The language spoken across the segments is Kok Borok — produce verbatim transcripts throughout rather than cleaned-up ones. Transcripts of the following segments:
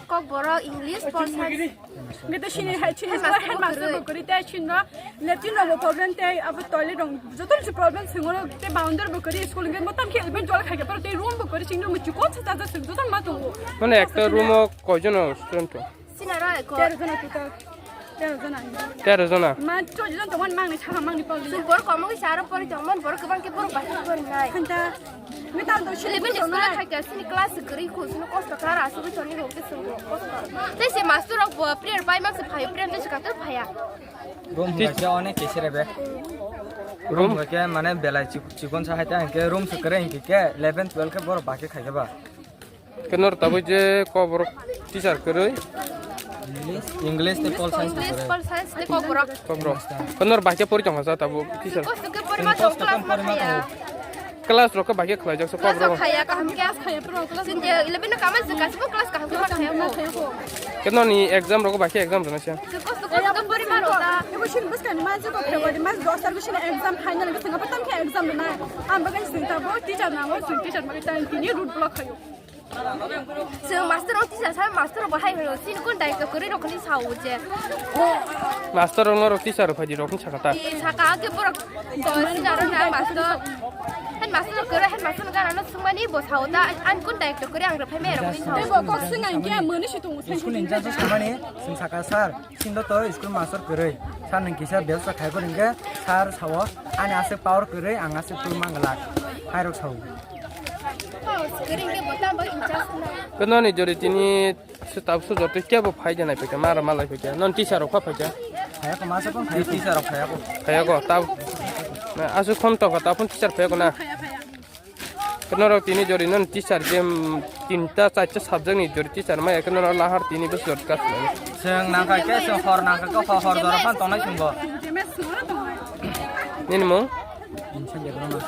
Kokborok, English, Pol Science. Gete sini hai, sini headmaster bo kwrwi. Headmaster bo kwrwi, tei sini no latrine rok bo problem, tei abo toilet rok joto ni problem swngo, tei boundary bo kwrwi, school hwnkhe motom khe eleven twelve khai khe, tei room bo kwrwi, sini room chikon sa chaja swk joto ma tongo. Mane ekta room o koijon student to? Sinaro ekho. Tero jona total. Tero jona. Tero jona. Ma, choi jon tongmani mangni saka mangni pogni. Sum borok komo kisa aro pori tongmani borok kwbang khe borok bai pori nai. Khanta. Ngi tal do sini eleven school khai khe sini class kwrwi khu sini kosto kha ra asugwi toni rok khe sung rok kosto. Tei se master rok bo prayer bai mak se phaio, prayer tei se kator phaya. Room hwnkhe onek kisi rebe. Room hwnkhe mane belai chik-, chikon sa hai ta hwnkhe room se kwrwi hwnkhe khe eleven twelve khe borok bai khe khai khe ba. Kenor tabuk je Kokborok teacher kwrwi. English tei Pol Science English, kwrwi. Pol Science tei Kokborok. Kokborok. Kenor bai khe pori tongkha sa tabuk teacher. Kosto khe pori ma tong class ma khaya. Class rok khe bai khe khlai jak sa Kokborok. Class rok khaya kaham khe. Class khaya pro class. Sini eleven no kama se kasi class kaham khe ma khaya ko. Kenor ni exam rok bai khe exam rwna se. Kosto kosto khe pori ma rok ta. Ebo sini bwskang ni ma je ko February mas dos tarikh sini exam final khe sini apa tam khe exam rwna. Ang bagwi sini tabuk teacher nango, sini teacher bagwi tang kini road block khayo. Chwng master rok teacher sa, master rok bo hai hwno, chini kun daitw kwrwi rok khani sao je. Master rok norok teacher rok phaidi rok saka ta. Ee, saka ke borok dol sina rok na master. Head master rok kwrwi, head master rok gana no swngmani bo sao ta, an kun daitw kwrwi ang rok phai mai rok ni sao. Tei bo kok swng ang ke mani si tongo. School in charge swngmani swng saka sir, sindo to school master kwrwi. Sir nang kisa bel sa khai ko ringke, sir sao ani aswk power kwrwi, ang aswk tul mang glak. Hai rok sao. Kwrwngni jori tini se tabuk sujor tei kebo phai de nai phaikha, mara malai phaikha. Non teacher rok pha phaikha. Phaiya ko masa kon phaiya teacher rok phaiya ko. Phaiya ko tab. Na, aswk khon tongkha, tab phon teacher phaiya ko na. Kwno rok tini jori non teacher je, mm, tinta charta subject ni jori teacher maya kwno rok lahar tini bwswk jori kas lai. Chwng nangkha khe, chwng hor nangkha khe, hor, hor jora phan tongnai chwngbo. Nini mung? Insan Debbarma.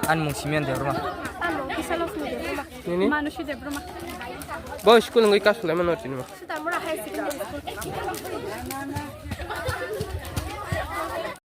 Ani mung Simian Debbarma. Ani mung Kisalokchmi Debbarma. Nini? Manushi Debbarma. Bo school wngwi kas lai mano tini mo. Sutamura High Secondary School.